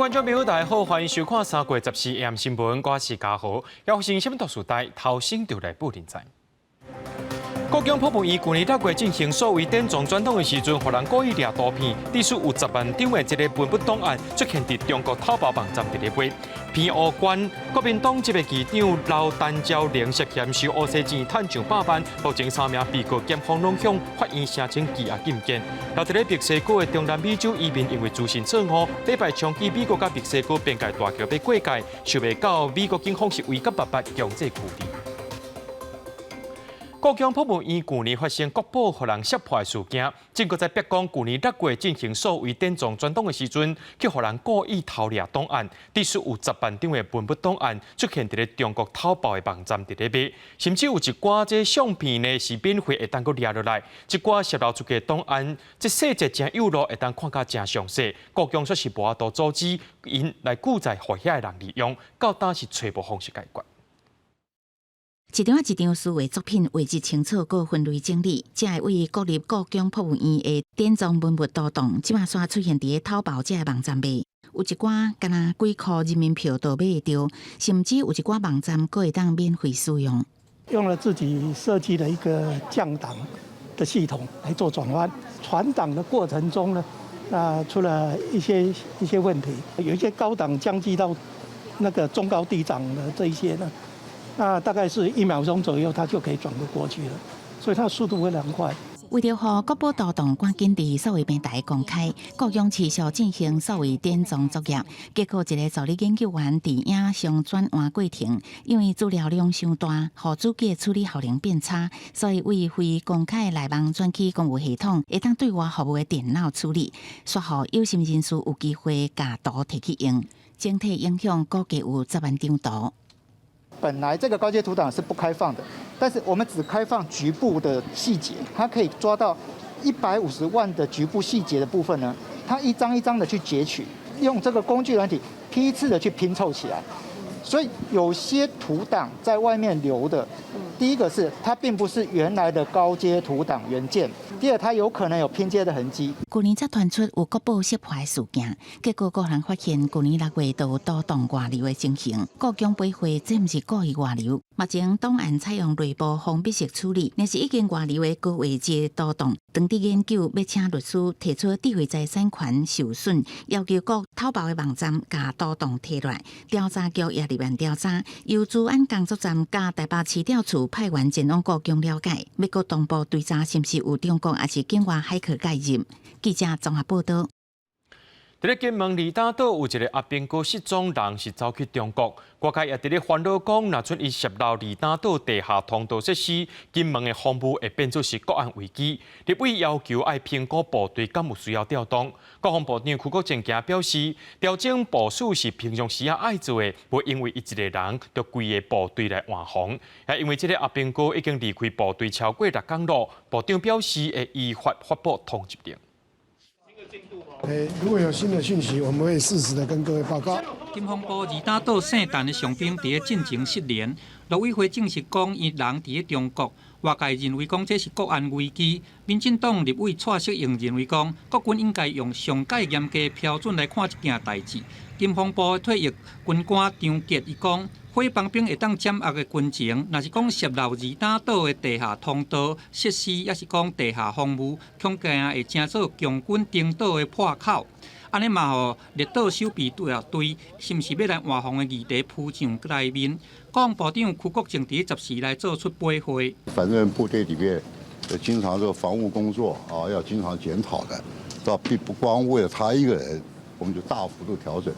觀眾朋友，大家好，歡迎收看3月14 AM 新聞，我是嘉豪。要發生什麼特殊代，頭先就來報您知。故宮博物院去年6月進行數位典藏轉檔的時陣，予人故意掠圖片，至少有10萬張的這个文物檔案出現佇中國淘寶網站佇咧賣。編烏關國民黨籍的議長劉陳昭玲涉嫌收烏西錢，趁上百萬，目前三名被告檢方攏向法院聲請羈押禁見。留佇咧墨西哥的中南美洲移民因為資訊錯誤，禮拜衝擊美國佮墨西哥邊界大橋欲過界，想袂到美國警方是違反法強制驅離。故宮博物院去年發生國寶予人攝破的事件，中國在白宮去年6月進行數位典藏轉檔的時陣，去予人故意偷掠檔案，至少有10萬張的文物檔案出現佇咧中國淘寶的網站佇咧賣，甚至有一寡這相片呢是免費會當閣掠落來，這寡洩露出去的檔案，這細節誠幼路會當看甲誠詳細。故宮說是無法度阻止𪜶來記載予遐个人利用，到今是揣無方式解決。一張一張數位作品畫質清楚，閣分類整理，這个位國立故宮博物院的典藏文物圖檔，這馬煞出現佇咧淘寶這个網站賣，有一寡干焦幾箍人民幣就買會著，甚至有一寡網站閣會當免費使用。用了自己設計的一個降檔的系統來做轉換，傳檔的過程中呢，啊出了一些問題，有一些高檔降級到那個中高低檔的這一些呢。那大概是1秒鐘左右，它就可以轉得過去了，所以它速度非常快。為著予國寶圖檔趕緊佇數位平台公開，故宮持續進行數位典藏作業。結果，一个助理研究員佇影像轉換過程，因為資料量傷大，予主機處理效能變差，所以為非公開內網轉去公有系統，會當對外服務的電腦處理，煞予有心人士有機會共圖提去用，整體影響估計有10萬張圖。本來這個高階圖檔是不開放的，但是我們只開放局部的細節，它可以抓到150萬的局部細節的部分呢，它一張一張的去截取，用這個工具軟體批次的去拼湊起來，所以有些圖檔在外面流的，第一個是它並不是原來的高階圖檔原件，第二它有可能有拼接的痕跡。去年才傳出有國寶攝破的事件，結果個人發現去年6月就有圖檔外流的情形。故宮回回這毋是故意外流，目前檔案採用內部封閉式處理，若是已經外流的高畫質圖檔，當地研究欲請律師提出智慧財產權受損，要求各淘寶的網站共圖檔提落來。調查局也立案調查，由資安工作站佮台北市調處派員前往故宮了解，欲閣同步追查是毋是有中國抑是境外駭客介入。記者綜合報道。佇咧金門二打島有一个阿兵哥失蹤，人是走去中國。外界也佇咧煩惱講，若准伊洩漏二打島地下通道設施，金門的防務會變做是國安危機。立委要求愛評估部隊敢有需要調動。國防部長邱國正今表示，調整部署是平常時仔愛做的，袂因為伊一個人就規个部隊來換防。也因為這个阿兵哥已經離開部隊超過6工咯，部長表示會依法發布通緝令。如果有新的訊息，我們會適時的跟各位報告。金防部二打島姓陳的上兵佇咧進前失聯，陸委會證實講伊人佇咧中國，外界認為講這是國安危機。民進黨立委蔡適應認為講，國軍應該用上蓋嚴格標準來看這件代誌。金防部退役軍官張傑伊講，火幫兵會當掌握的軍情，若是講洩漏二打島的地下通道設施，抑是講地下防務，恐驚會成做共軍登島的破口。按呢嘛，予列島守備隊啊對，是毋是欲來換防的議題浮上台面？國防部長邱國正佇14來做出回應。反正部隊裡面，經常這個防務工作啊，要經常檢討的，倒並不光為了他一個人，我們就大幅度調整，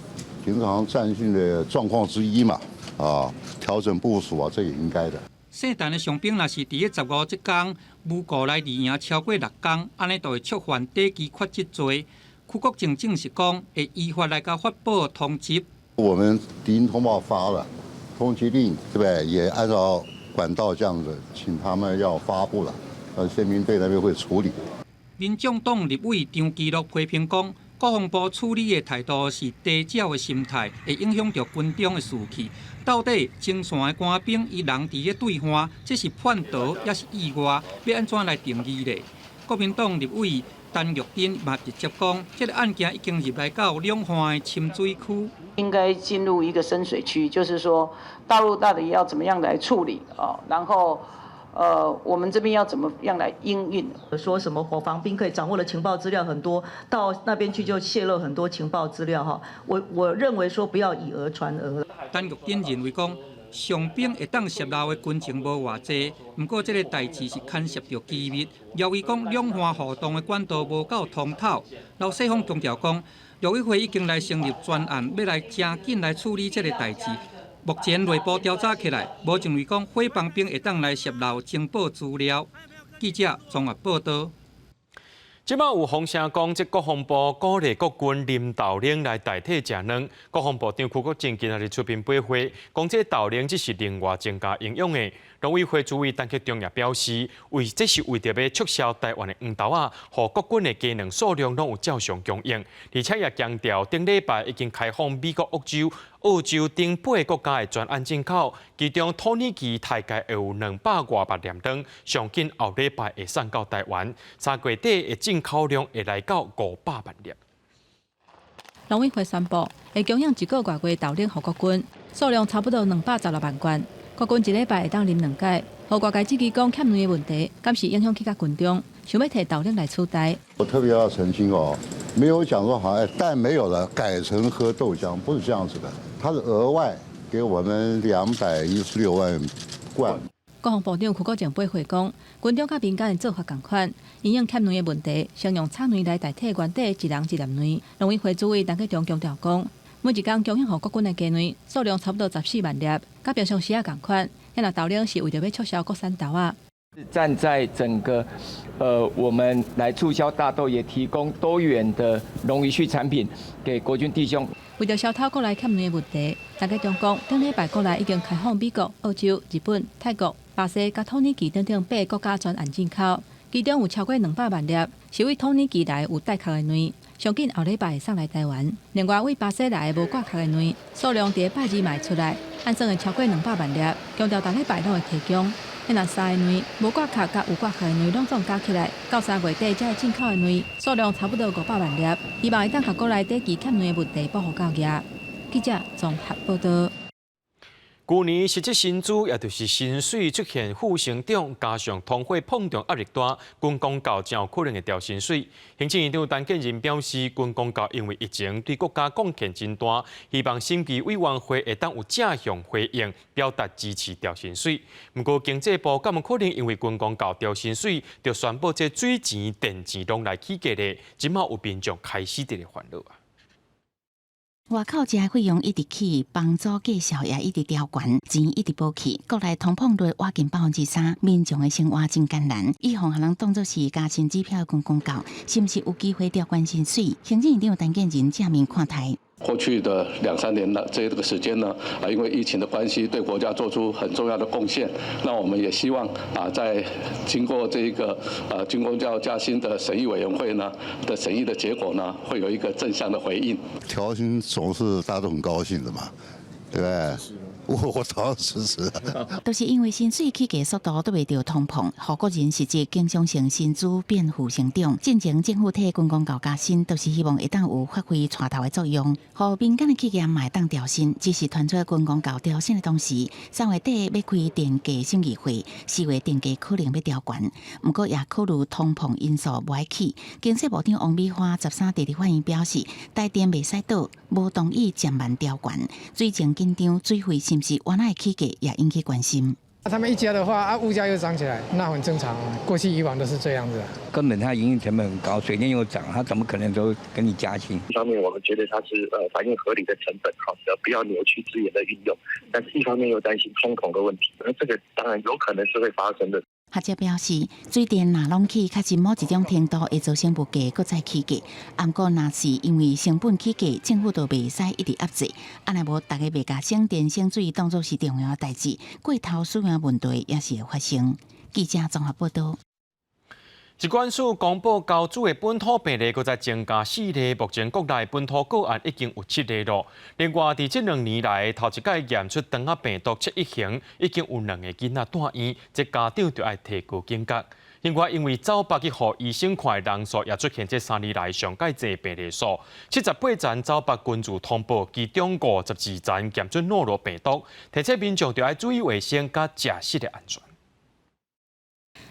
平常戰訓的狀況之一嘛，啊，調整部署啊，這也應該的。姓陳的上兵若是佇咧15這工無故來二營超過6工，按呢就會觸犯短期缺職罪。邱國正證實講，會依法來共發布通緝。我們敵情通報發了，通緝令，對不對？也按照管道這樣子，請他們要發布了，憲兵隊那邊會處理。民眾黨立委張其祿批評講，國防部處理的態度是低鳥的心態，會影響著軍中的士氣。到底前線的官兵伊人佇咧對岸，這是叛逃抑是意外？欲按怎來定義咧？國民黨立委陳玉珍嘛直接講，這个案件已經入來到兩岸的深水區，應該進入一個深水區，就是說大陸到底要怎麼樣來處理哦，然後，我們這邊要怎麼樣來因應？說什麼伙房兵可以掌握的情報資料很多，到那邊去就洩露很多情報資料哈。我認為說不要以訛傳訛。陳玉珍認為講，傷兵會當洩露的軍情無偌濟，毋過這个代誌是牽涉著機密。認為講兩岸互動的管道無夠通透。劉世鋒強調講，陸委會已經來成立專案，欲來誠緊來處理這个代誌。目前內部調查起來，無認為講伙房兵會當來洩露情報資料。記者綜合報道。這擺有風聲講，這國防部鼓勵國軍啉豆奶來代替食卵。國防部長邱國正今仔日出面駁回，講這豆奶只是另外增加營養的。農委會主委陳吉仲也表示，為這是為著欲促銷台灣的黃豆仔，予國軍的雞卵數量攏有照常供應。而且也強調，頂禮拜已經開放美國、澳洲等八个國家的專案進口，其中土耳其大概會有200外萬粒卵，上緊後禮拜會送到台灣。3月底的進口量會來到500萬粒。農委會宣布，會供應一個外月豆奶予國軍，數量差不多216萬罐。國軍一禮拜會當啉兩擺，予外界質疑講欠卵的問題，敢是影響去甲軍中，想欲提豆奶來取代。我特別要澄清哦，沒有講說好像蛋沒有了，改成喝豆漿，不是這樣子的。它是額外給我們216萬罐。國防部長邱國正駁回講，軍中佮民間的做法仝款，因應欠卵的問題，先用炒卵來代替原底一人一粒卵。農委會主委陳吉仲強調講，每一工供應予國軍的雞卵數量差不多14萬粒，佮平常時仔仝款。彼豆奶是為著欲促銷國產豆仔。站在整個，我們來促銷大豆，也提供多元的農漁畜產品給國軍弟兄。為著消除國內欠卵的問題，陳吉仲講，頂禮拜國內已經開放美國、澳洲、日本、泰國、巴西佮土耳其等等八个國家專案進口，其中有超過200萬粒是對土耳其來有帶殼的卵，上緊後禮拜會送來台灣。另外，對巴西來的無掛殼的卵數量佇拜二嘛會出來，按算會超過200萬粒，強調逐禮拜攏會提供。彼若三个卵無掛殼佮有掛殼的卵攏總加起來，到3月底才會進口的卵數量差不多500萬粒，希望會當共國內短期欠卵的問題補予到額。記者綜合報道。舊年實質薪資，也就是薪水出現負成長，加上通貨膨脹壓力大，軍公教誠有可能會調薪水。行政院長陳建仁表示，軍公教因為疫情對國家貢獻真大，希望審計委員會會當有正向回應，表達支持調薪水。毋過經濟部敢有可能因為軍公教調薪水，就宣布這水錢、電錢攏來起價咧？這馬有民眾開始佇咧煩惱啊！外口食的費用一直起，房租價數也一直調懸，錢一直無去。國內通膨率倚近3%，民眾的生活真艱難。以予人當作是加薪指標的軍公教，是毋是有機會調懸薪水？行政院長陳建仁正面看待。過去的兩三年的這個時間呢，啊，因為疫情的關係，對國家做出很重要的貢獻。那我們也希望啊，在經過這個軍公教加薪的審議委員會呢的審議的結果呢，會有一個正向的回應。調薪總是大家都很高興的嘛，對不對？我當然支持。都是因為薪水起價速度拄袂著通膨，予國人實際經常性薪資變負成長。進前政府替軍公教加薪，都是希望會當有發揮帶頭的作用，予民間的企業嘛會當調薪。只是傳出軍公教調薪的同時，3月底欲開電價審議會，4月電價可能欲調懸。毋過也考慮通膨因素無愛起。經濟部長王美花13佇立法院表示，台電袂使倒，無同意漸慢調懸。水情緊張，水費是毋是原來起價也引起關心。他們一加的話，啊，物價又漲起來，那很正常啊。過去以往都是這樣子。根本它營運成本很高，水電又漲，他怎麼可能都跟你加薪？一方面我們覺得它是反映合理的成本，好，不要扭曲資源的運用。但是一方面又擔心通膨的問題，那這個當然有可能是會發生的。學者表示，水電若攏起，確實某一種程度會造成物價閣再起價。毋過，若是因為成本起價，政府就袂使一直壓制。按呢無，逐家袂共省電省水當作是重要的代誌，過頭使用問題也是會發生。記者綜合報道。疾管署公布高雄的本土病例閣再增加四例，目前國內本土個案已經有七例囉。另外，佇這2年來頭一擺驗出腸仔病毒七一型，已經有兩个囡仔蹛院，這家長就愛提高警覺。另外，因為走縛去予醫生看的人數也出現這3年來上蓋濟病例數。78層走縛群組通報，其中52層檢出諾羅病毒，提醒民眾著愛注意衛生佮食食的安全。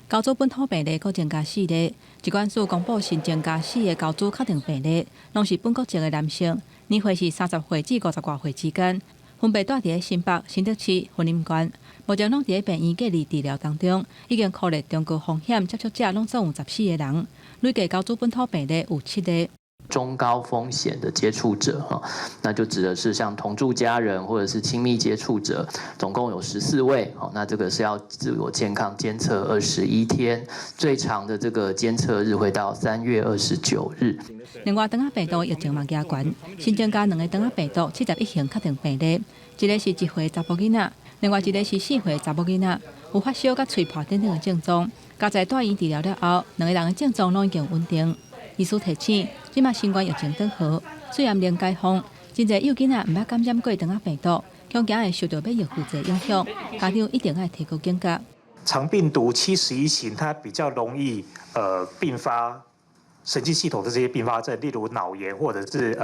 猴子本土病例閣增加四例，疾管署公布新增加四个猴子確定病例，攏是本國籍的男性，年歲是30歲至50外歲之間，分別蹛佇咧新北、新竹市、雲林縣，目前攏佇咧病院隔離治療當中，已經確認中高風險接觸者攏總有14個人，累計猴子本土病例有七例。中高風險的接觸者，哈，那就指的是像同住家人或者是親密接觸者，總共有14位，好，那這個是要自我健康監測21天，最長的這個監測日會到3月29日。另外，腸仔病毒疫情嘛加懸，新增加兩個腸仔病毒71型確定病例，一個是1歲查埔囡仔，另外一個是4歲查某囡仔，有發燒佮喙破等等的症狀，加在住院治療了後，兩個人的症狀攏已經穩定。醫師提醒，這馬新冠疫情轉好，雖然零解封，真濟幼囡仔毋捌感染過腸仔病毒，恐驚會受著免疫負荷影響，家長一定愛提高警覺。腸病毒71型，它比較容易併發神經系統的這些併發症，例如腦炎或者是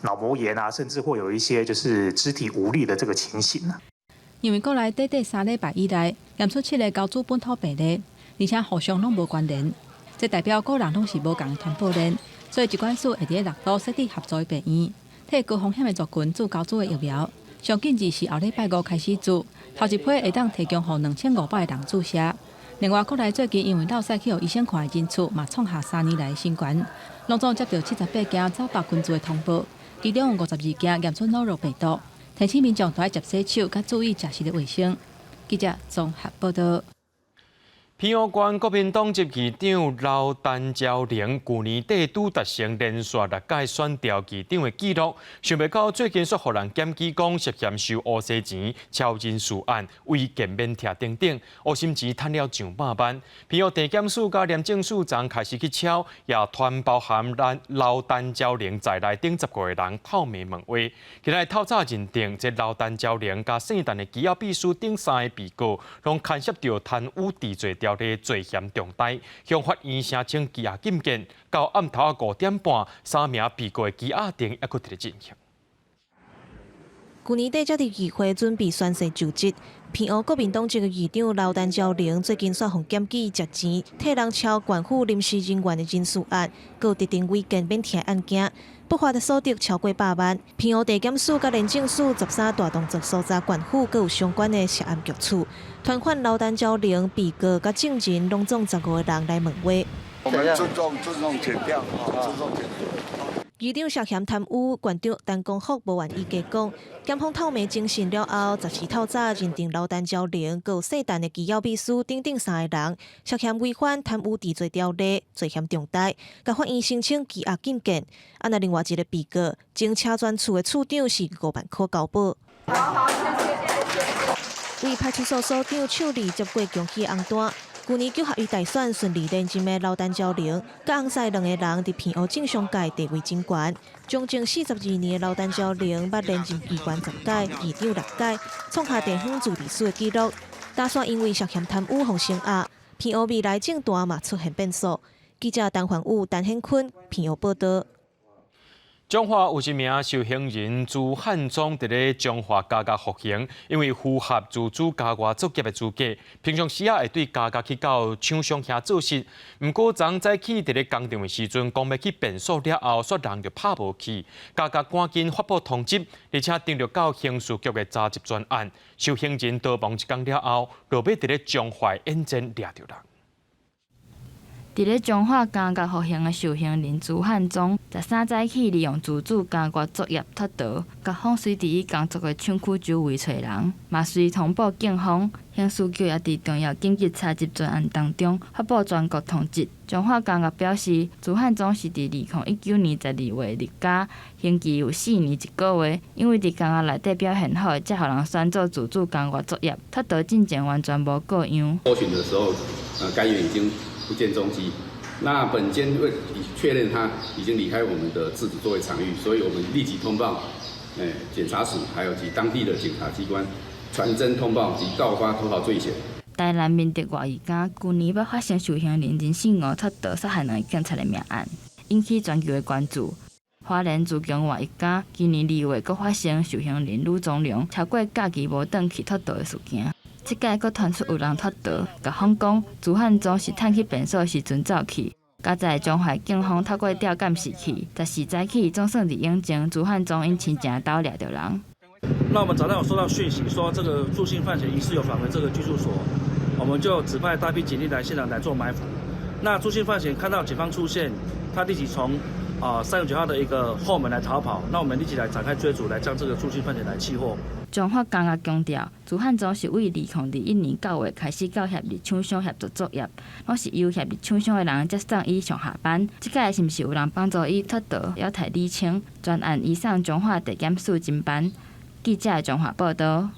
腦膜炎啊，甚至會有一些就是肢體無力的這個情形。因為國內短短3禮拜以內驗出七个猴子本土病例，而且互相攏無關聯。這代表個人攏是無仝的傳播鏈，所以疾管署會佇咧六都設置合作的病院，替高風險的族群注猴子的疫苗。上緊日是後禮拜五開始注，頭一批會當提供予2500個人注射。另外，國內最近因為落屎去予醫生看的人數嘛創下3年來的新高，攏總接著78件走縛群組的通報，其中有52件驗出諾如病毒。提醒民眾著愛捷洗手，佮注意食食的衛生。記者綜合報導。屏陽縣國民黨籍議長劉陳昭玲，舊年底拄達成連續六屆選調議長的紀錄，想袂到最近煞予人檢舉講涉嫌收烏西錢、超人事案、違建免拆等等，烏心錢趁了上百萬。屏陽地檢署佮廉政署昨開始去抄，也傳包含咱劉陳昭玲在內等15個人透明問話。今日透早認定，這劉陳昭玲佮姓陳的機要秘書等三个被告，攏牽涉著貪污治罪條例罪嫌重大，向法院申請羈押禁見，到暗頭仔5點半，三名被告的羈押庭猶閣佇咧進行。舊年底才佇議會準備宣誓就職，屏陽國民黨籍的議長劉陳昭玲最近煞予檢舉食錢、替人抄縣府臨時人員的人事案，閣有特定違建免拆案件，不法的所得超過百萬。屏陽地檢署佮廉政署13大動作搜查縣府閣有相關的涉案局處，傳喚劉陳昭玲被告佮證人攏總15個人來問話。我們尊重尊重檢調，尊重檢調。議長涉嫌貪污，縣長陳光福無願意加講。檢方透明偵訊了後，14透早認定劉陳昭玲閣有姓陳的機要秘書等等三个人涉嫌違反貪污治罪條例，罪嫌重大，共法院申請羈押禁見。啊，若另外一个被告，前車專處的處長是5萬箍交保。為派出所所長手裡接過恭喜紅單。舊年九合一大選順利連任的劉陳昭玲，佮翁婿兩个人佇屏陽政商界地位真懸。從政42年的劉陳昭玲，捌連任議員10屆，議長六屆，創下地方自治史的紀錄。打算因為涉嫌貪污予聲押，屏陽未來政壇嘛出現變數。記者陳環武、陳顯坤屏陽報導。彰化有一名受刑人朱漢忠，佇咧彰化監獄服刑，因為符合自主郊外作業的資格，平常時仔會對監獄去到廠商遐做事。毋過昨早起佇咧工場的時陣，講欲去便所了後，煞人就拍無去，監獄趕緊發布通緝，而且登錄到刑事局的查緝專案。受刑人逃亡一工了後，落尾佇咧彰化演戰掠著人。佇咧彰化監獄服刑的受刑人朱漢忠，13早起利用自主監獄作業脫逃，監方隨佇伊工作的廠區周圍揣人，嘛隨通報警方。刑事局也佇重要緊急查緝專案當中發布全國通緝。彰化監獄表示，朱漢忠是佇2019年12月入監，刑期有4年1個月。因為佇監獄內底表現好，才予人選做自主監獄作業，脫逃進前完全無過樣。搜尋的時候，該員已經不見蹤跡。那本監為確認他已經離開我們的自主作業場域，所以我們立即通報，檢察署，還有及當地的檢察機關，傳真通報及告發脫逃罪嫌。台南明德外移監舊年捌發生受刑人林姓吳脫逃殺害兩个警察的命案，引起全球的關注。花蓮自強外役監今年2月閣發生受刑人呂宗良超過假期無轉去脫逃的事件。這擺閣傳出有人脫逃，局方講朱漢忠是趁去便所時陣走去。佳哉彰化警方透過調監視器，14早起總算佇永靖朱漢忠𪜶親情兜掠著人。那我們早上有收到訊息，說這個朱姓犯嫌疑似有返回這個居住所，我們就指派大批警力來現場來做埋伏。那朱姓犯嫌看到警方出現，他立即從369號的一個後門來逃跑。那我們立即來展開追逐，來將這個朱姓犯嫌來緝獲。彰化監獄強調，朱漢忠是為2021年9月開始到協力廠商協助作業，攏是由協力廠商的人接送伊上下班。這擺是毋是有人幫助伊脫逃，猶待釐清。全案移送彰化地檢署偵辦。記者彰化報道。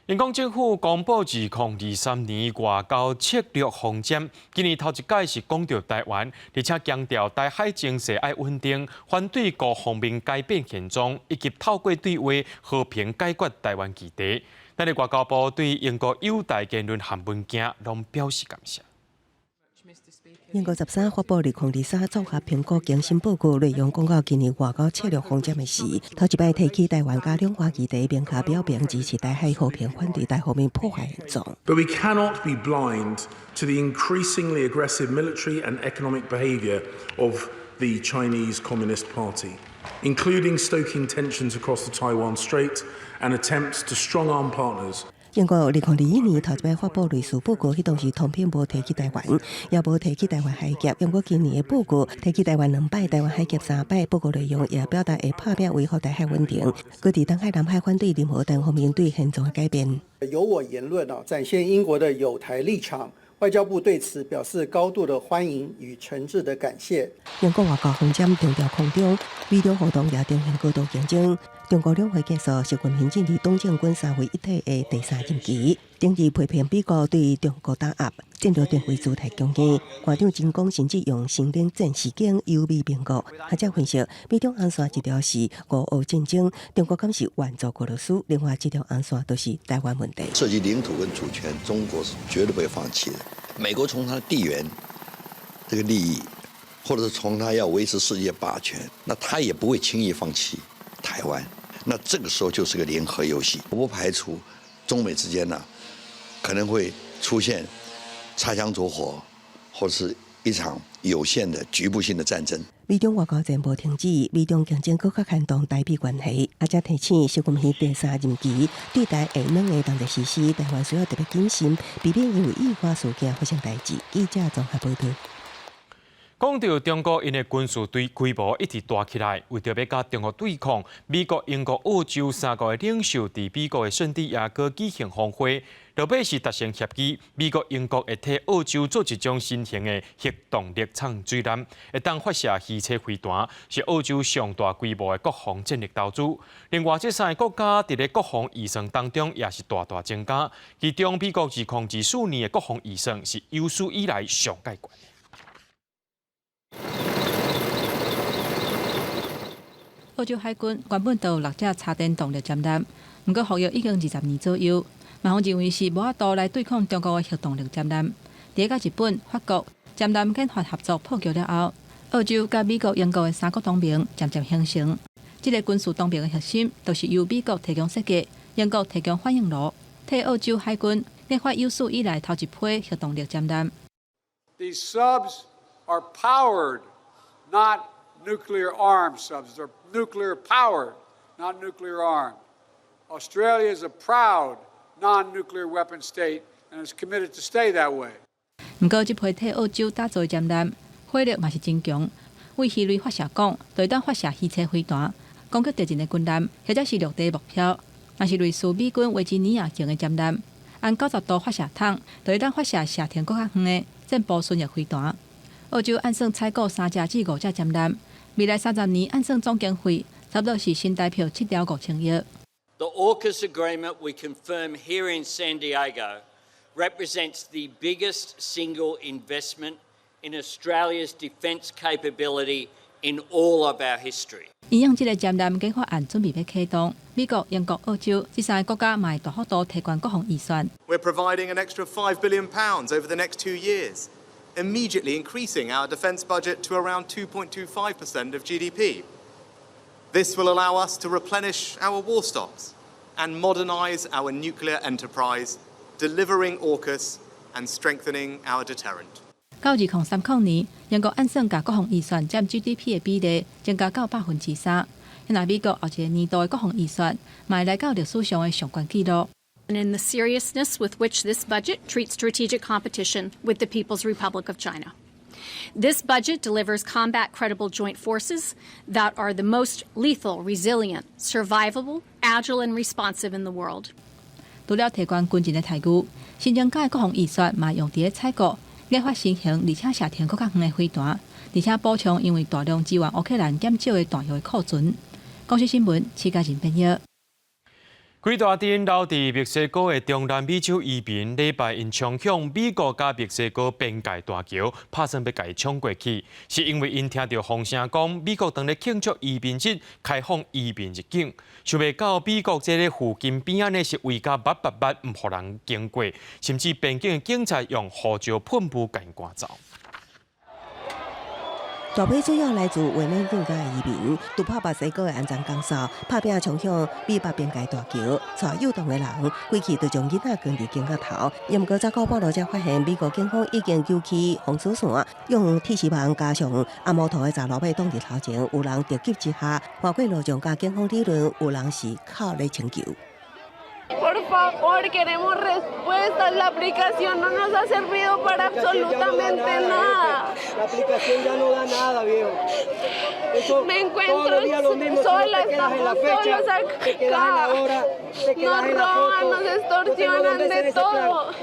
英國政府公布2023年外交策略方針，今年頭一擺是講著台灣，而且強調台海情勢愛穩定，反對各方面改變現狀，以及透過對話和平解決台灣議題。咱的外交部對英國友台言論和文件攏表示感謝。英國13發布2023綜合評估更新報告，內容講到今年外交策略方針的時，頭一擺提起台灣佮兩岸議題，明確表明支持台海和平，反對單方面破壞現狀。 But we cannot be blind to the increasingly aggressive military and economic behavior of the Chinese Communist Party, including stoking tensions across the Taiwan Strait and attempts to strong-arm partners. 英國2021年頭一擺發布類似報告，彼當時通篇無提起台灣，也無提起台灣海峽。不過今年的報告提起台灣兩擺，台灣海峽三擺。報告內容也表達會拍拚維護台海穩定，閣佇東海、南海反對任何單方面對現狀的改變。友我言論啊，展現英國的友台立場。外交部對此表示高度的歡迎與誠摯的感謝。英國外交方針強調空中美中互動也呈現高度競爭。中國兩會結束，習近平進入黨政軍三位一體的第三任期，頂日批評美國對中國打壓，戰略定位姿態強硬。外長秦剛甚至用星鏈戰時間優美蘋果。學者分析，美中紅線一條是俄烏戰爭，中國敢是援助俄羅斯；另外這條紅線就是台灣問題。涉及領土跟主權，中國是絕對不會放棄的。美國從它的地緣這個利益，或者是從它要維持世界霸權，那它也不會輕易放棄台灣。那這個時候就是個零和遊戲，我不排除中美之間呢可能會出現擦槍走火，或是一場有限的局部性的戰爭。美中外交戰無停止，美中競爭閣較牽動台美關係。學者提醒，習近平第三任期對台會兩个同時實施，台灣需要特別謹慎，避免因為意外事件發生代誌。記者綜合報道。講著中國𪜶的軍事對規模一直大起來，為著欲佮中國對抗，美國、英國、澳洲三國的領袖佇美國的聖地亞哥舉行峰會，落尾是達成協議，美國、英國會替澳洲做一種新型的核動力潛水艦，會當發射魚叉飛彈，是澳洲上大規模的國防戰略投資。另外，這三个國家佇咧國防預算當中也是大大增加，其中美國2024年的國防預算是有史以來上蓋懸。澳洲海軍原本就有六隻柴電動力潛艦，毋過服役已經20年左右，嘛予認為是無法度來對抗中國的核動力潛艦。佇咧佮日本、法國潛艦研發合作破局了後，澳洲佮美國、英國的三國同盟漸漸形成。這个軍事同盟的核心，就是由美國提供設計，英國提供反應爐，替澳洲海軍研發有史以來頭一批核動力潛艦。 These subs are powered, not nuclear armed subs. They're nuclear powered, not nuclear armed. Australia is a proud non-nuclear weapon state and is committed to stay that way. 毋過，這批替澳洲打造的潛艦火力嘛是真強，對魚雷發射管，就會當發射魚叉飛彈，攻擊敵人的軍艦或者是陸地目標。若是類似美軍維吉尼亞型的潛艦，按90度發射筒，就會當發射射程閣較遠的戰步巡弋飛彈。澳洲按算採購三隻至五隻潛艦，未來30年按算總經費差不多是新台票7兆5千億。 The AUKUS agreement we confirm here in San Diego represents the biggest single investment in Australia's defence capability in all of our history. 因應這个戰艦研發案準備欲啟動，美國、英國、澳洲這三个國家嘛會大幅度提懸國防預算。 We're providing an extra £5 billion over the next 2 years, immediately increasing our defence budget to around 2.25% of GDP. This will allow us to replenish our war stocks and modernise our nuclear enterprise, delivering AUKUS and strengthening our deterrent. 到2030年，英國按算共國防預算佔 GDP 的比例增加到3%。若美國後一个年度的國防預算，嘛會來到歷史上的上懸紀錄。 And in the seriousness with which this budget treats strategic competition with the People's Republic of China. This budget delivers combat credible joint forces that are the most lethal, resilient, survivable, agile, and responsive in the world. 除了提懸軍人的待遇，新增加的國防預算嘛用佇咧採購研發新型，而且射程閣較遠的飛彈，而且補充因為大量支援烏克蘭減少的彈藥的庫存。公視新聞，徐嘉仁編譯。幾大陣留佇墨西哥的中南美洲移民，禮拜𪜶衝向美國佮墨西哥邊界大橋，拍算欲共伊衝過去，是因為𪜶聽著風聲講，美國當咧慶祝移民日，開放移民入境，想袂到美國這个附近邊仔呢是圍甲密密密，毋予人經過，甚至邊境的警察用胡椒噴霧共𪜶趕走。大批主要來自衛冕國家的移民，突破墨西哥的安全鋼索，拍拚衝向美墨邊界大橋，帶誘動的人，規氣就將囡仔關佇肩胛頭。毋過早到半路才發現，美國警方已經揪起封鎖線，用鐵絲網加上紅毛塗的閘路欲擋佇頭前，有人著急之下，橫過路障佮警方理論，有人是哭咧請求。 Por favor, queremos respuestas. La aplicación no nos ha servido para absolutamente nada. La aplicación ya no da nada, viejo. Eso, Me encuentro sola, estamos solos acá. Nos roban, nos extorsionan de todo.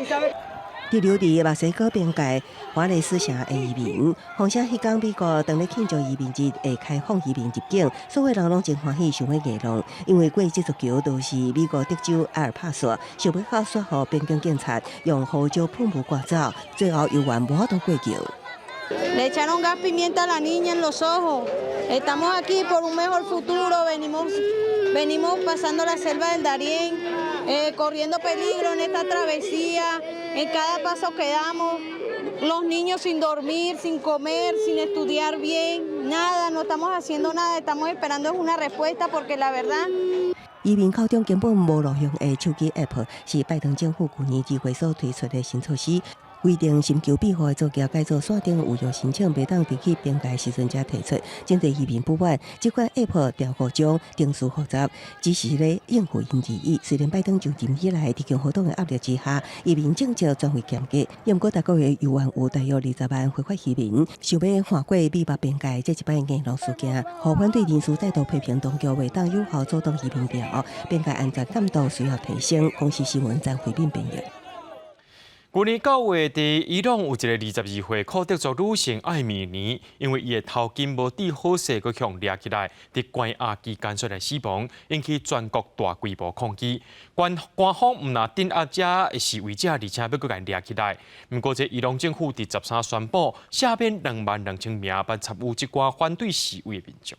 滯留佇墨西哥邊界華雷斯城的移民，風聲彼工美國當咧慶祝移民日會開放移民入境，所有人攏真歡喜，想欲硬挵，因為過這座橋都是美國德州埃爾帕索，想袂到煞予邊境警察用胡椒噴霧趕走，最後猶原無法度過橋。 Le echaron gas pimienta a la niña en los ojos. Estamos aquí por un mejor futuro. Venimos pasando la selva del Darién, corriendo peligro en esta travesía. En cada paso que damos, los niños sin dormir, sin comer, sin estudiar bien, nada, no estamos haciendo nada, estamos esperando una respuesta porque la verdad. 移民口中根本無路用的手機 App，是拜登政府舊年2月所推出的新措施。規定尋求庇護的作業改做線頂預約申請，袂當佇去邊界時陣才提出。針對移民不滿，這款 App 調五種，程序複雜，只是咧應付𪜶而已。雖然拜登就任以來，佇共和黨的壓力之下，移民政策轉為嚴格，毋過逐個月猶原有大約20萬非法移民想欲橫過美墨邊界，這一擺硬挵事件，予反對人士再度批評當局袂當有效阻擋移民潮，邊界安全監督需要提升。公視新聞張惠敏編譯。舊年9月，佇伊朗有一个22歲庫德族女性艾米尼，因為伊的頭巾無戴好勢，閣予掠起來，佇關押期間煞來死亡，引起全國大規模抗議。官方毋但鎮壓遮的示威者，而且欲閣共掠起來。毋過，這伊朗政府佇13宣布赦免22,000名捌參與這寡反對示威的民眾。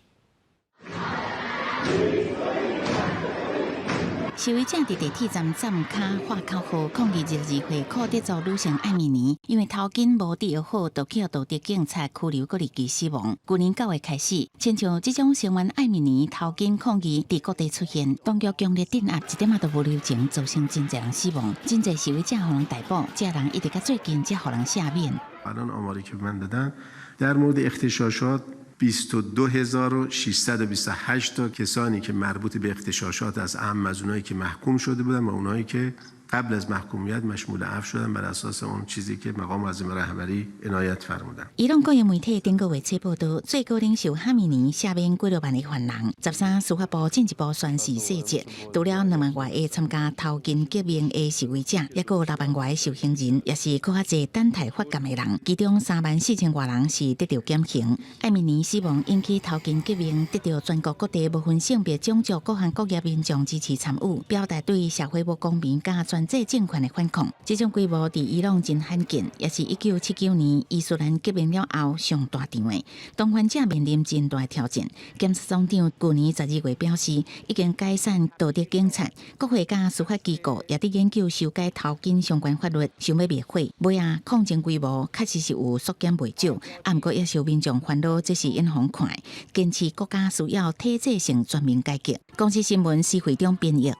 示威者佇地鐵站站跤喊口號，抗議22歲庫德族女性艾米尼，因為頭巾無戴好，就予道德警察拘留，閣離奇死亡。舊年9月開始，親像這種聲援艾米尼頭巾抗議佇各地出現，當局強力鎮壓，一點仔都無留情，造成真濟人死亡，真濟示威者予人逮捕，這人一直到最近才予人赦免。 الان آماری که من دادن در مورد اغتشاشات 22628 تا کسانی که مربوط به اغتشاشات از اعم از اونایی که محکوم شده بودن و اونایی که قبل از محکومیت مشمول عفو شدن بر اساس اون چیزی که مقام معظم رهبری عنایت فرمودن. 伊朗國營媒體頂個月初報導，最高領袖哈米尼赦免幾若萬个犯人。13司法部進一步宣示細則，除了2萬外个參加頭巾革命的示威者，抑閣有6萬外个受刑人，也是閣較濟等待發監的人。其中3萬4千外人是得著減刑。艾米尼死亡引起頭巾革命，得著全國各地無分性別、種族、各行各業民眾支持參與，表達對社會無公平佮全專制政權的反抗。這種規模佇伊朗真罕見，也是1979年伊斯蘭革命了後上大場的。動員者面臨真大挑戰。檢察總長舊年12月表示，已經解散道德警察，國會佮司法機構也佇研究修改偷金相關法律，想欲滅火。尾仔抗爭規模確實是有縮減袂少，啊，毋過也是有民眾煩惱，這是𪜶予看的，堅持國家需要體制性全面改革。公視新聞施會長編譯。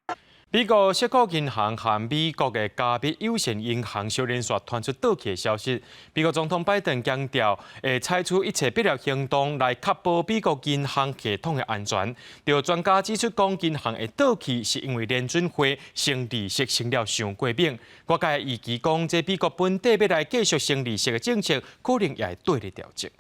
美國矽谷銀行和美國的加密有線銀行相連紲傳出倒去的消息。美國總統拜登強調，會採取一切必要行動來確保美國銀行系統的安全。有專家指出，講銀行會倒去是因為聯準會升利息升了傷過猛。外界預期講，這美國本底欲來繼續升利息的政策，可能也會綴咧調整。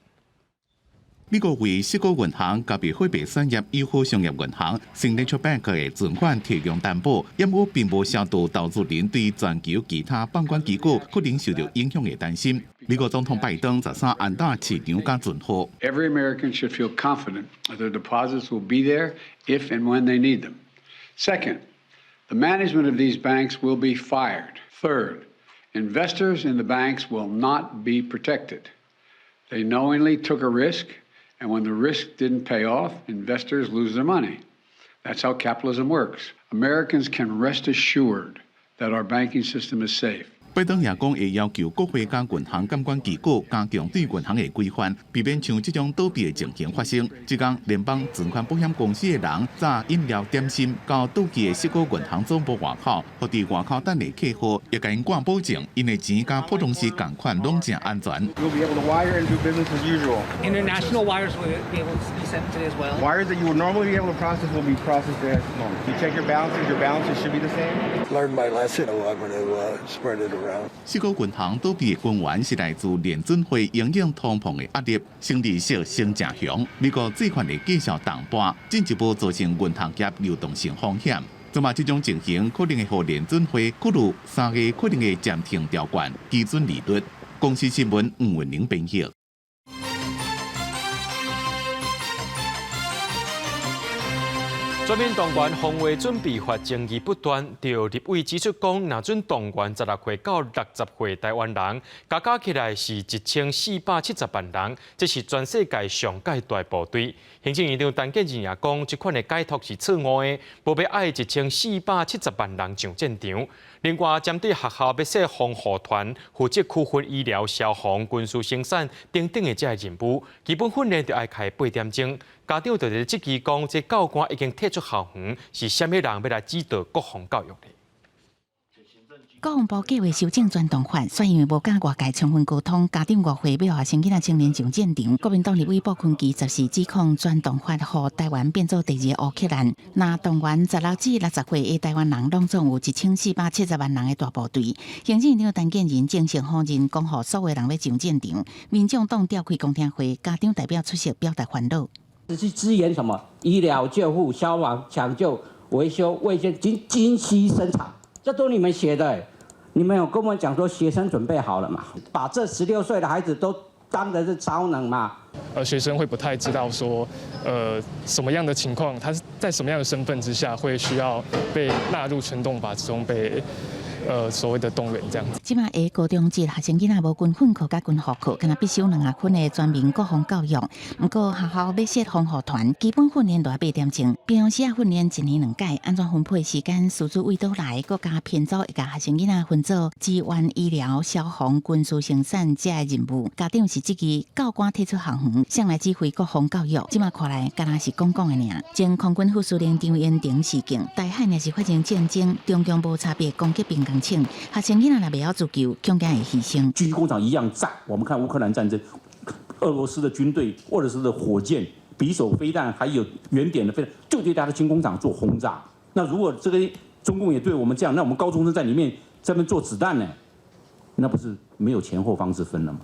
美國為矽谷銀行加密貨幣產業友好商業銀行 Signature Bank 的存款提供擔保，毋過並無消除投資人對全球其他放款機構可能受著影響的擔心。美國總統拜登13按打市場佮存貨。 Every American should feel confident that their deposits will be there if and when they need them. Second, the management of these banks will be fired. Third, investors in the banks will not be protected. They knowingly took a risk. And when the risk didn't pay off, investors lose their money. That's how capitalism works. Americans can rest assured that our banking system is safe. 拜登也講會要求國會佮銀行監管機構加強對銀行的規範，避免像這種倒閉的情形發生。這工聯邦存款保險公司的人炸飲料點心到倒去的矽谷銀行總部外口，予佇外口等的客戶會共𪜶掛保證，𪜶的錢佮普通時仝款攏誠安全。 You'll be able to wire and do business as usual. International wires will be able to be sent today as well. Wires that you would normally be able to process will be processed as normal. You check your balances, your balances should be the same. Learned my lesson. I'm going to spread it around. 矽谷銀行倒閉的根源是來自聯準會因應通膨的壓力，升利息升誠兇。美國債券的繼續重撥，進一步造成銀行業流動性風險。這馬這種情形可能會予聯準會考慮3月可能會暫停調懸基準利率。公視新聞吳文玲編譯。全面動員防衛準備法爭議不斷，著立委指出講，若準動員16歲到60歲台灣人，加加起來是1470萬人，這是全世界上蓋大部隊。行政院長陳建仁也講，這款的解讀是錯誤的，無欲愛1470萬人上戰場。另外，針對學校欲設防護團，負責區分醫療、消防、軍事生產等等的這个任務，基本訓練著愛開八點鐘。家長就佇質疑講，這教官已經退出校園，是啥物人欲來指導國防教育呢？國防部計劃修正全動法，煞因為無佮外界充分溝通，家長誤會欲予學生囡仔青年上戰場。國民黨立委傅崑萁14指控全動法予台灣變做第二個烏克蘭。若動員16至60歲的台灣人，攏總有1470萬人的大部隊。行政院長陳建仁正式否認講予所有人欲上戰場，民眾黨召開公聽會，家長代表出席表達煩惱。只是支援什麼醫療救護、消防搶救、維修、衛生、軍需生產，這都你們寫的。你們有跟我們講說學生準備好了嘛？把這16歲的孩子都當的是超能嘛？學生會不太知道說，什麼樣的情況，他是在什麼樣的身份之下會需要被納入全動法之中被。所謂的動員這樣子。這馬下高中職學生囡仔無軍訓課佮軍服課，敢若必修兩學分的全民國防教育。毋過學校欲設防護團，基本訓練著愛八點鐘。平常時啊訓練一年兩擺，按怎分配時間？師資為佗來？閣加編組會共學生囡仔分做支援醫療、消防、軍事生產這个任務。家長是質疑教官退出校園，誰來指揮國防教育？這馬看來，敢若是講講的爾。前空軍副司令張延廷事件，台海若是發生戰爭，中共無差別攻擊兵工廠，學生囡仔若袂曉自救，恐驚會犧牲。軍工廠一樣炸，我們看烏克蘭戰爭，俄羅斯的軍隊、俄羅斯的火箭、匕首飛彈，還有圓點的飛彈，就對他的軍工廠做轟炸。那如果這個中共也對我們這樣，那我們高中生在裡面在那邊做子彈呢？那不是沒有前後方之分了嗎？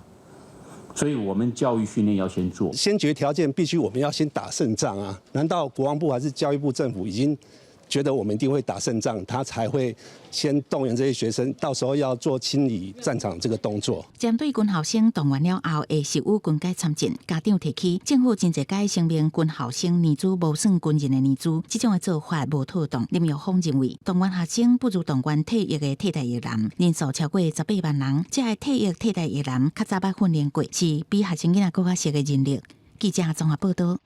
所以我們教育訓練要先做。先決條件必須我們要先打勝仗啊！難道國防部還是教育部政府已經覺得我們一定會打勝仗，他才會先動員這些學生，到時候要做清理戰場這個動作。針對軍校生動員了後，會授予軍階參戰，家長提起政府真濟擺聲明軍校生年資無算軍人的年資，這種的做法無妥當。林玉峰認為，動員學生不如動員退役的替代役男，人數超過18萬人，這个退役替代役男較早捌訓練過，是比學生囡仔閣較熟的人力。記者綜合報導。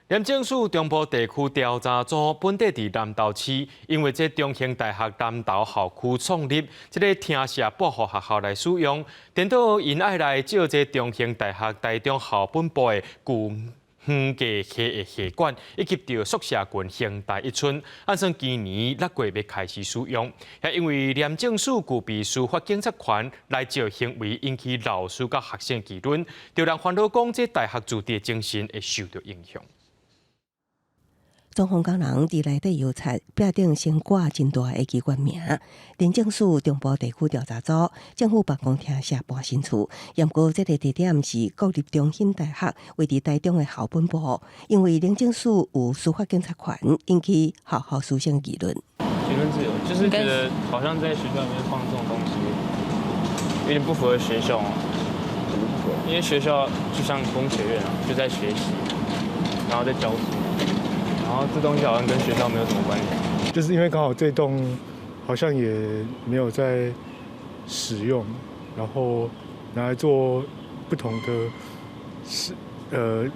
廉政署中部地區調查組本底佇南投市，因為這中興大學南投校區創立，這个廳舍撥予學校來使用，顛倒𪜶愛來借這中興大學台中校本部的舊園藝系的系館，以及著宿舍群興大一村，按算今年6月欲開始使用。也因為廉政署具備司法警察權來借行為引起老師佮學生議論，就人煩惱講這大學自治精神會受著影響。裝潢工人佇內底油漆，壁頂先掛真大的機關名。廉政署中部地區調查組政府辦公廳舍搬新厝，毋過這个地點是國立中興大學位佇台中的校本部，因為廉政署有司法警察權，引起學校師生議論。言論自由就是覺得好像在學校裡面放這種東西，有點不符合學校啊。因為學校就像工學院啊，就在學習，然後在教書。然後這東西好像跟學校沒有什麼關係，就是因為剛好這棟好像也沒有在使用，然後拿來做不同的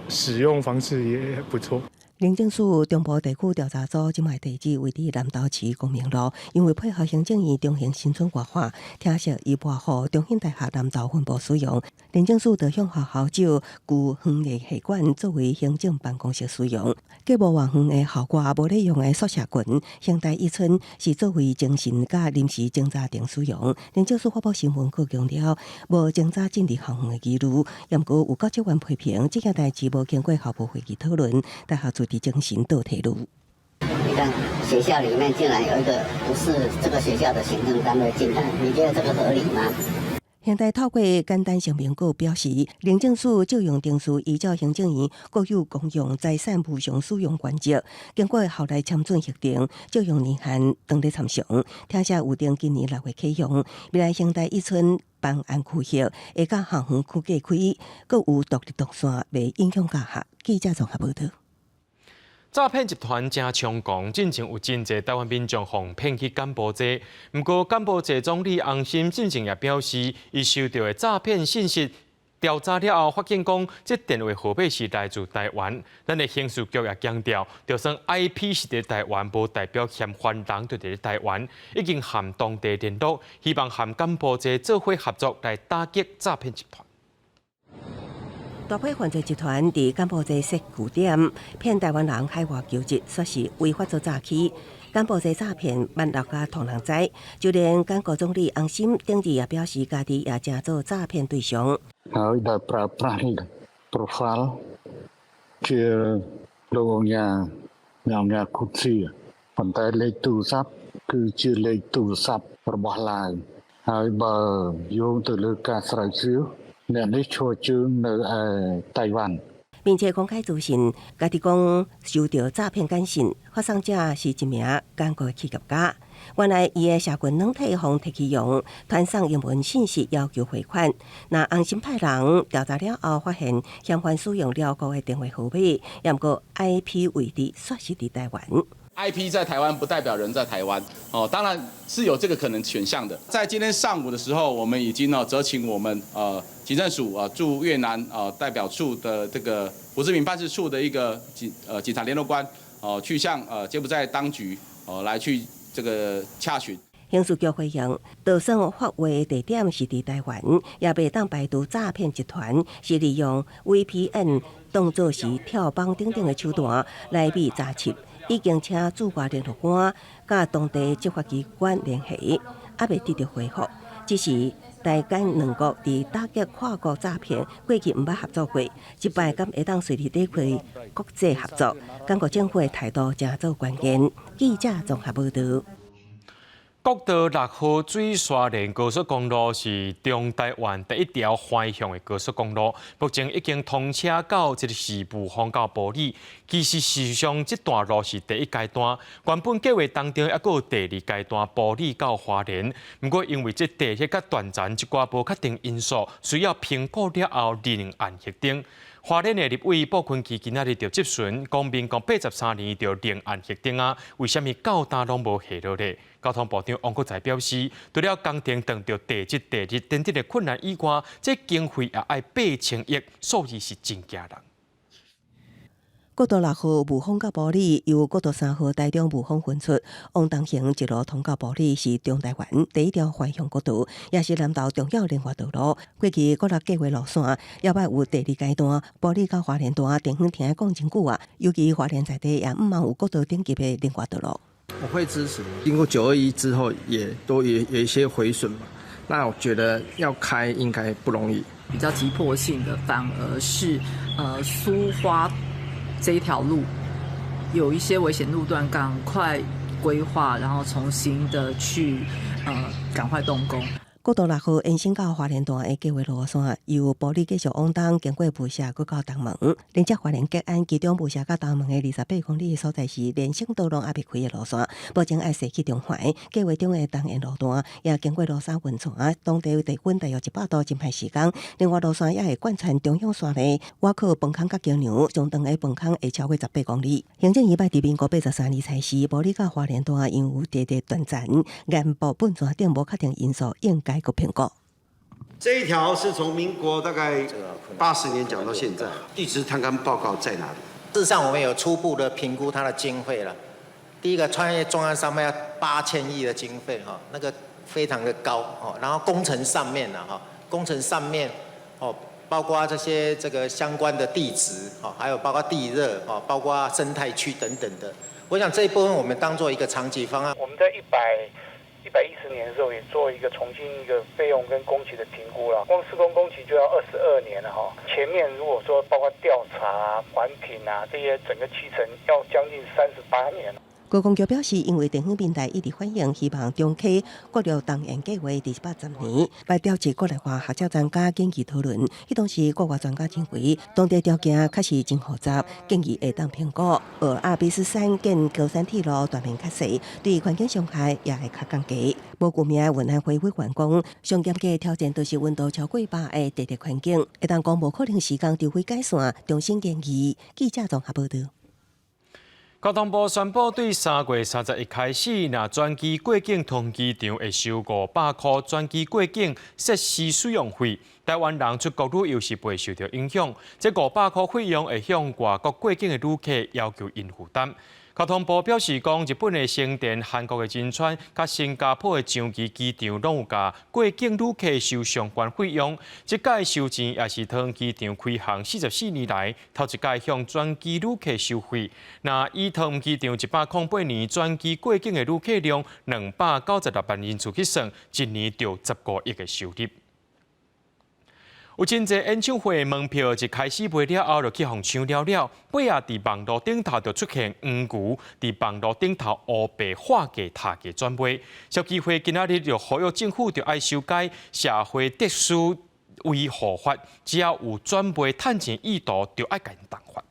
使用方式也不錯。廉政署中部地區調查組這擺地址位佇南投市光明路，因為配合行政院中興新村活化，廳舍移撥予中興大學南投分部使用。廉政署就向學校借舊園藝系館作為行政辦公室使用。隔無偌遠的校外無咧用的宿舍群，興大一村是作為精神佮臨時偵查亭使用。廉政署發布新聞稿強調，無偵查進入校園的疑慮，毋過有教職員批評這件代誌無經過校部會議討論，大學自治精神倒退嚕。你看學校裡面竟然有一個不是這個學校的行政單位進來，你覺得這個合理嗎？現在透過簡單聲明稿表示，廉政署借用程序依照行政院國有公用財產無償使用原則，經過校內簽准核定，借用年限當咧參詳，廳舍預定今年6月啟用。未來興大一村辦案區域會佮校園區隔開，閣有獨立動線，袂影響教學。記者綜合報導。詐騙集團誠猖狂，進前有真濟台灣民眾予騙去柬埔寨。毋過柬埔寨總理洪森進前也表示，伊收著的詐騙信息調查了後，發現講這電話號碼是來自台灣。咱的刑事局也強調，就算 IP 是佇台灣，無代表嫌犯人就佇咧台灣，已經和當地聯絡，希望和柬埔寨做伙合作來打擊詐騙集團。大批犯罪集團佇柬埔寨設據點，騙台灣人海外求職，煞是違法做詐欺。柬埔寨詐騙萬六家予人知，就連柬國總理洪森頂日也表示，家己也成做詐騙對象。 ហើយដែលប្រើប្រាស់នេះ profile ជាលោកឧកញ៉ាញ៉ាំញ៉ាគុតសៀប៉ុន្តែលេខទូរស័ព្ទគឺជាលេខទូរស័ព្ទរបស់ឡាវហើយបើយោងទៅលើការស្រាវជ្រាវអ្នកនេះឈរជើងនៅឯតៃវ៉ាន់並且公開資訊，家己講收著詐騙簡訊，發送者是一名柬國企業家。原來伊的社群軟體予提去用，傳送英文信息要求匯款。那洪森派人調查了後，發現嫌犯使用寮國的電話號碼，毋過 IP 位置煞是佇台灣。 IP 在台灣不代表人在台灣，哦，當然是有這個可能選項的。在今天上午的時候，我們已經呢責請我們警政署啊駐越南啊代表處的這個胡志明辦事處的一個警察聯絡官哦，去向柬埔寨當局哦來去這個洽詢。刑事局回應，就算發話地點是佇台灣，也袂當排除詐騙集團是利用 VPN 當作是跳綁等等的手段來避查緝。已經請駐外聯絡官佮當地執法機關聯繫，猶未得著回覆。只是台柬兩國佇打擊跨國詐騙，過去毋捌合作過，這擺敢會當順利展開國際合作？韓國政府的態度誠做關鍵。記者綜合報導。國道六號水沙連高速公路是中台灣第一條環向的高速公路，目前已經通車到這个是霧峰到埔里。其實事實上，這段路是第一階段，原本計劃當中猶閣有第二階段埔里到花蓮。毋過因為這地熱佮斷層一寡無確定因素，需要評估了後另案核定。花蓮的立委傅崐萁今仔日就質詢，講民國83年就另案核定啊，為啥物到今攏無下落咧？交通部長王國材表示，除了工程碰著地質、地熱等等的困難以外，這經費也愛8000億，數字是真驚人。國道六號霧峰到埔里，由國道3號台中霧峰分出，往東行一路通到埔里，是中台灣第一條環向國道，也是南投重要聯外道路。過去國六計畫路線，猶捌有第二階段埔里到花蓮段，地方聽講真久啊，尤其花蓮在地也毋茫有國道等級的聯外道路。我會支持，經過9·21之後，也都有一些毀損嘛。那我覺得要開應該不容易。比較急迫性的，反而是蘇花這一條路有一些危險路段，趕快規劃，然後重新的去趕快動工。國道六號延伸到花蓮段的計畫路線，由埔里繼續往東，經過霧社，閣到東門，連接花蓮吉安，其中霧社佮東門的28公里的所在是連省道攏猶未開的路線，目前愛踅去中環。計畫中的東延路段也經過蘆山溫泉，當地地溫大約100度，真歹施工。另外路線也會貫穿中央山脈，倚靠崩空佮橋梁，上長的崩空會超過18公里。行政院佇民國83年開始，埔里到花蓮段因有地質斷層、岩爆、噴泉等無確定因素，應該閣評估。這一條是從民國大概80年講到現在，地質探勘報告在哪裡？事實上，我們有初步的評估它的經費了。第一個穿越中央山脈要8000億的經費，哈，那個非常的高，哦。然後工程上面呢，哈，工程上面，哦，包括這些這個相關的地質，哦，還有包括地熱，哦，包括生態區等等的。我想這一部分我們當做一個長期方案。我們在110年的時候也做一個重新一個費用跟工期的評估了，光施工工期就要22年了哈。前面如果說包括調查啊、環評啊這些，整個期程要將近38年。高公局表示，因為地方平台一直反映，希望重啟國六東延計畫佇110年，來調集國內外學者專家緊急討論。彼當時國外專家認為，當地條件確實真複雜，建議會當評估。阿爾卑斯山建高山鐵路斷面較細，對環境傷害也會較降低。無具名的運安會委員講，上嚴格的挑戰就是溫度超過百的地熱環境，會當講無可能時間除非改線重新研議。記者綜合報導。交通部宣布，對3月31開始，若轉機過境桃園機場會收500箍轉機過境設施使用費。台灣人出國旅遊是袂受著影響。這500箍費用會向外國過境的旅客要求𪜶負擔。交通部表示講，日本的成田、韓國的仁川、佮新加坡的樟宜機場，攏有共過境旅客收相關費用。這擺收錢也是桃園機場開航44年來頭一擺向轉機旅客收費。若以桃園機場108年轉機過境的旅客量296萬人次去算，一年就15億的收入。有真濟演唱會門票一開始賣了後，就去予搶了了，尾仔佇網路頂頭就出現黃牛，佇網路頂頭烏白劃價、抬價轉賣。消基會今仔日就呼籲政府著愛修改社會秩序維護法，只要有轉賣趁錢意圖，就愛共𪜶重罰。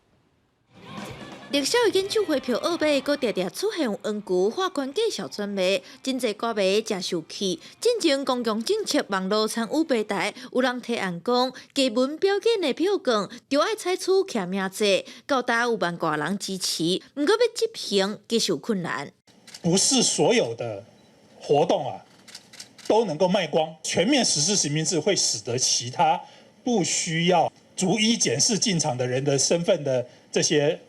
熱銷的演唱會票二買，閣定定出現黃牛畫懸價小轉賣，真濟歌迷誠受氣。進前公共政策網路參與平台，有人提案講，藝文表演的票券著愛採取記名制，到今有萬外人支持，毋過欲執行其實有困難。不是所有的活動啊都能夠賣光，全面實施實名制會使得其他不需要逐一檢視進場的人的身份的這些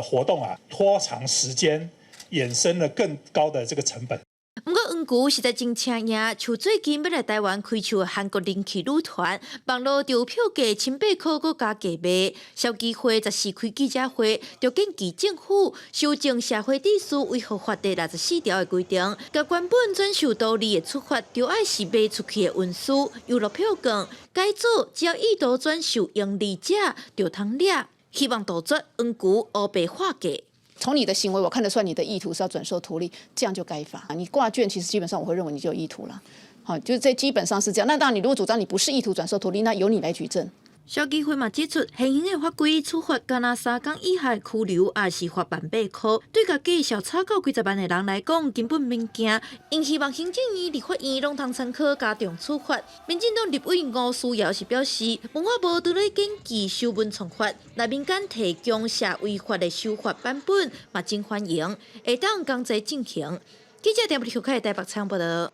活動啊，拖長時間，衍生了更高的這個成本。毋過黃牛實在真請贏，像最近欲來台灣開唱的韓國人氣女團，網路就有票價千八箍閣加價賣。消基會14開記者會，就建議政府修正社會秩序維護法第64條的規定，共原本轉售圖利的處罰，著愛是賣出去的文書，郵樂票券改做只要意圖轉售營利者，就通掠。希望杜絕黃牛烏白劃價。從你的行為我看得出來你的意圖是要轉售圖利，這樣就該罰。你掛券其實基本上我會認為你就有意圖了。好，就是這基本上是這樣。那當然，你如果主張你不是意圖轉售圖利，那由你來舉證。消基會嘛指出，現行的法規處罰干焦3工以下拘留，抑是罰萬8箍。對共計數炒到幾十萬的人來講，根本免驚。𪜶希望行政院、立法院攏通參考加重處罰。民進黨立委吳思瑤是表示，文化部除咧研究修文創法，若民間提供社違法的修法版本，嘛真歡迎，會當共齊進行。記者鄭立秀凱台北採訪報導。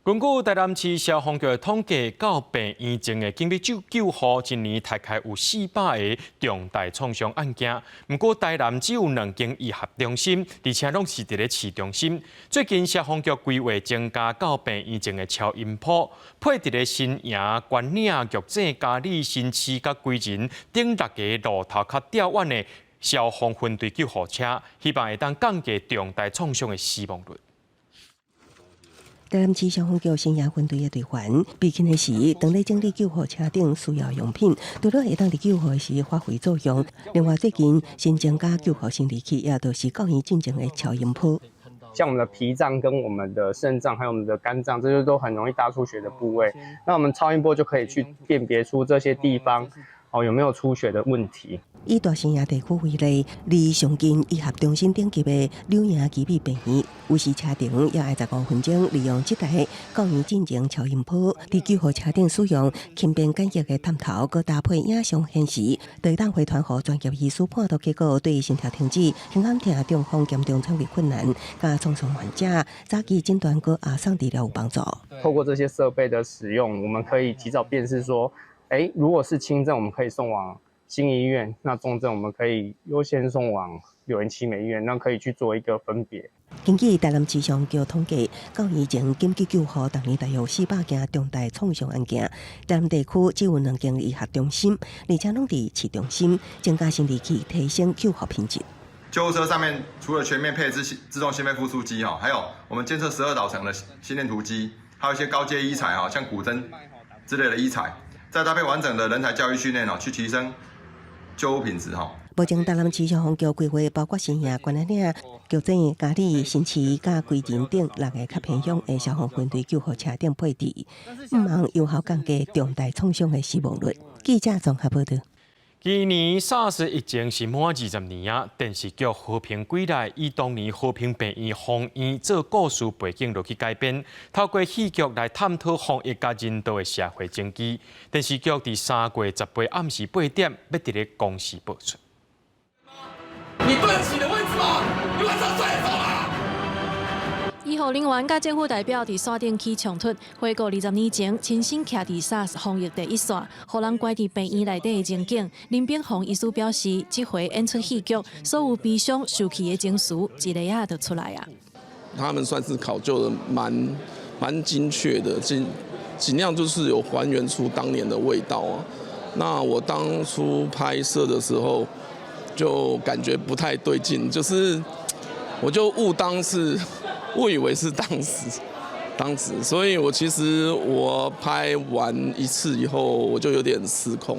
根據台南市消防局的統計，到病院前的緊急救護，一年大概有400個重大創傷案件。毋過台南只有兩間醫學中心，而且攏是佇咧市中心。最近消防局規劃增加到病院前的超音波，配佇咧新營、關嶺、玉井、嘉里、新市佮歸仁等六个路頭較吊遠的消防分隊救護車，希望會當降低重大創傷的死亡率。台南市消防局新營分隊的隊員，備勤的時，當咧整理救護車頂需要用品，除了會當佇救護時發揮作用。另外，最近新增加救護升力器，也就是到院進前的超音波。像我們的脾臟、跟我們的腎臟，還有我們的肝臟，這些都很容易大出血的部位。那我們超音波就可以去辨別出這些地方哦有沒有出血的問題。以大新營地區為例，離上近醫學中心頂級的柳營基美病院，有時車程也愛15分鐘，利用這台到院進前超音波，佇救護車頂使用輕便簡易的探頭，閣搭配影像顯示，就會當回傳予專業醫師判斷結果，對心跳停止、胸腔疼、中風嚴重喘氣困難、佮創傷患者早期診斷閣阿送治療有幫助。透過這些設備的使用，我們可以及早辨識說，欸，如果是輕症，我們可以送往新醫院，那重症我們可以優先送往柳營奇美醫院，那可以去做一個分別。根據台南市消防局統計，到以前緊急救護逐年大約400件重大創傷案件。台南地區只有兩間醫學中心，而且攏佇市中心，增加升力器，提升救護品質。救護車上面除了全面配置自動心肺復甦機哈，還有我們監測12導層的心電圖機，還有一些高階醫材哈，像骨針之類的醫材，再搭配完整的人才教育訓練哦，去提升救護品質哈。目前台南市消防局規劃包括新營、關仔嶺、玉井、嘉里、新市、佮歸仁等六个較偏鄉的消防分隊救護車頂配置，毋望有效降低重大創傷的死亡率。記者綜合報導。今年 SARS 疫情是滿20年啊！電視劇《和平歸來》以當年和平病院封院做故事背景落去改編，透過戲劇來探討防疫佮人道的社會爭議。電視劇佇3月18暗時8點，欲佇咧公視播出。你對得起你的位置嗎？你晚上睡得著嗎？醫護人員佮政府代表佇山頂起衝突，回顧20年前親身徛佇 SARS 防疫第一線，予人關佇病院內底的情景。林炳宏醫師表示，這回演出戲劇，所有悲傷、受氣的情緒，一下仔就出來啊。他們算是考究的蠻精確的，盡量就是有還原出當年的味道啊。那我當初拍攝的時候，就感覺不太對勁，就是我就誤當是。誤以為是當時，所以我其實我拍完一次以後，我就有點失控。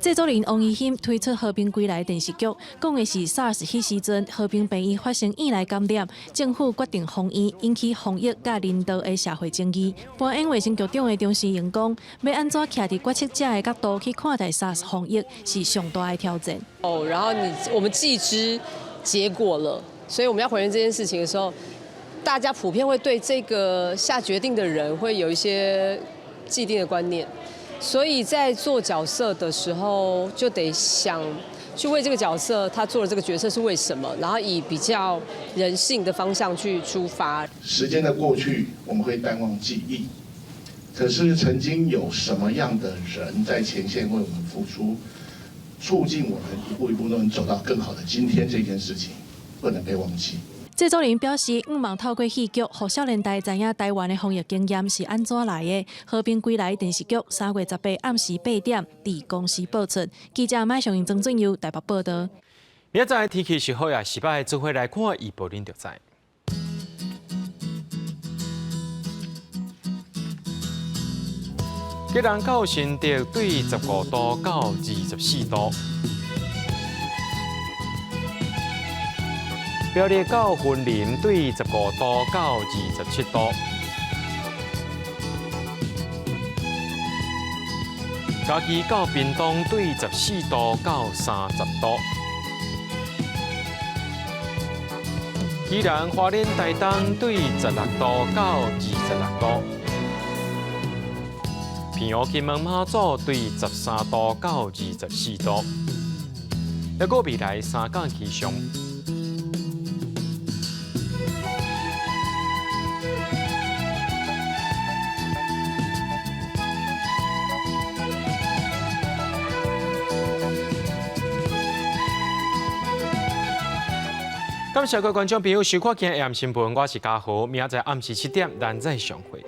製作人王怡欣推出《和平歸來》電視劇，講的是 SARS 彼時陣和平病院發生院內感染，政府決定封院，引起防疫佮人道的社會爭議。扮演衛生局長的張時榮講，欲按怎徛佇決策者的角度去看待 SARS 防疫，是上大的挑戰。哦，然後你我們既知結果了，所以我們要還原這件事情的時候，大家普遍會對這個下決定的人會有一些既定的觀念，所以在做角色的時候就得想去為這個角色他做的這個決策是為什麼，然後以比較人性的方向去出發。時間的過去，我們會淡忘記憶，可是曾經有什麼樣的人在前線為我們付出，促進我們一步一步都能走到更好的今天，這件事情不能被忘記。製作人表示，向望透過戲劇，予少年代知影台灣的防疫經驗是按怎來的。和平歸來電視劇3月18暗時8點，佇公視播出。記者麥尚英、曾俊佑台北報導。明仔載天氣是好也是歹，做伙來看預報恁就知。基隆到新竹對15度到24度。苗栗到雲林對15度到27度。嘉義到屏東對14度到30度。宜蘭花蓮台東對16度到26度。澎湖金門馬祖對13度到24度。抑閣未來三工氣象。感謝各位觀眾朋友收看今日 AM 新聞，我是嘉豪，明仔載暗時7點，咱再相會。